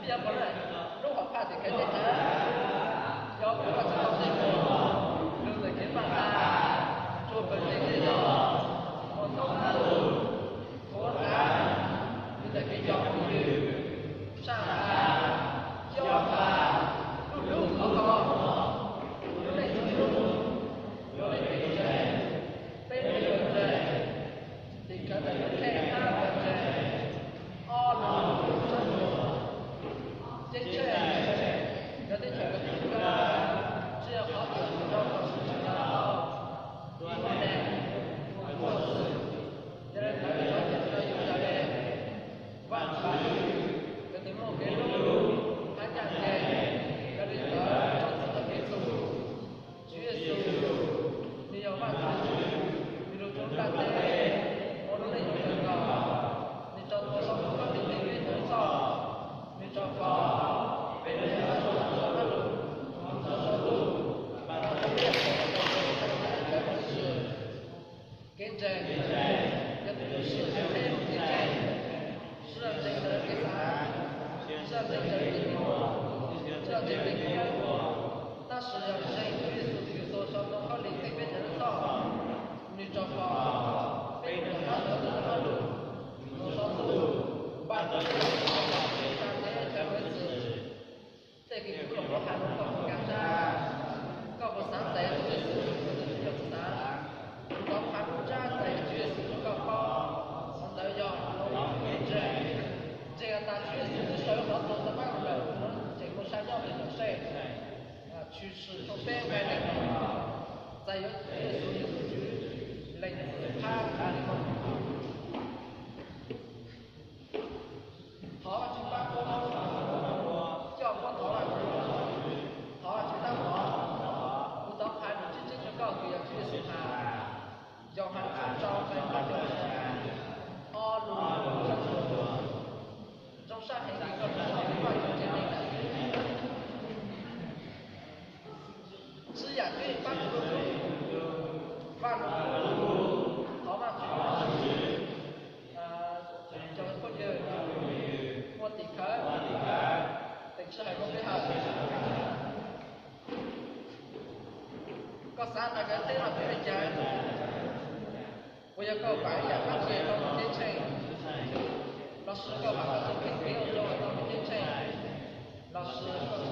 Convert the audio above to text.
Yog puas lub hom phaj tim khawv teb chaws, yog ua Vajtswv tau tej mus, lug ntawm kev npaj nqa, tsuag pawg ntseeg tej zog, ua thoob qab lug, qhuav nqa, lug ntawm kev coj phooj ywg, saj nqa, cob nqa, lub hlub khov kho, lub neej txhua hnub, lub neej kev ntseeg, peb lub neej kev ntseeg, tim khawv ntawm lub khej hab pawg ntseeg, ob lug lub tsob ntsuag, ceeb tsheej, cov teb chaws kws tsis zoo, tsis yog qhov txhim rau kom sawv daws tau ib muaj neeg, ib muaj txwm, yog li ntawd cov txhim rau yus yog li Vajtswv, yog tus muaj kev hlub hab ncaj ncees, yog li ntawd tsob txim tau kev txhum. Tswv Yexus, nwg yog Vajtswv, nwg lug rua nplaj teb, ua lub neej yuav kawg nkaus, nwg tso tuag sau tub khaub lig ntev peb cov txoj, nwg tso kom peb lub neej tau tau txoj kab lug, txoj sau tub, txoj liaj, txoj ntseeg, yog tus sib ntseeg lub kev ntseeg, sib ntseeg ntawm kev xav, sib ntseeg ntawm kev ua, sib ntseeg ntawm kev ua, tab sis yog ntseeg Tswv Yexus tus yug tuag sau tub khaub lig ntev peb cov txoj, nwg tso kom peb lub neej tau tau txoj kab lug, txoj sau tub, npaj tau txoj kev tsa tes tsa huv txwv. Tej kev kub los puab has rua koj puas nkag siab? Koj puas xav txais Tswv Yexus rua koj tus txhua yam txhua tsav? Kuv tau qha lub ntsab txais Tswv Yexus rua koj paub. Qhov ntawd yog ntseeg, ntseeg has tas Tswv Yexus twb sawv hov tuag tau pab kuv lawm, kuv tseem muaj sab nyob rua tom sej. Tshwm sim tshooj peb nqai nees nkaum, txais yuav Tswv Yexus yug tug Tswv, lees txim phab nqa le moog. Thov Vajtswv pab puab, coj puab thov Vajtswv, thov Vajtswv tab tom. Kuv tau qha lus tseeb tseeb rua koj kws yog Tswv Yexus has. Yauhas tshooj rau nqai plaub caug ob lug, zoo sab heev kws koj tau Vajtswv tsev neeg lawm. Txhua yam koj yeej pab kuv lug, Vaj Lug Kub, thov Vajtswv, cov phooj ywg, muaj tim khawv, teem sij hawm rua peb hawm. Koj xav tas kawg teb no twb le caag, puas yog koj pam ib yam kab ke rau koj ceeb tsheej, lossis koj pam koj tus kheej kev ua rua koj ceeb tsheej, lossis koj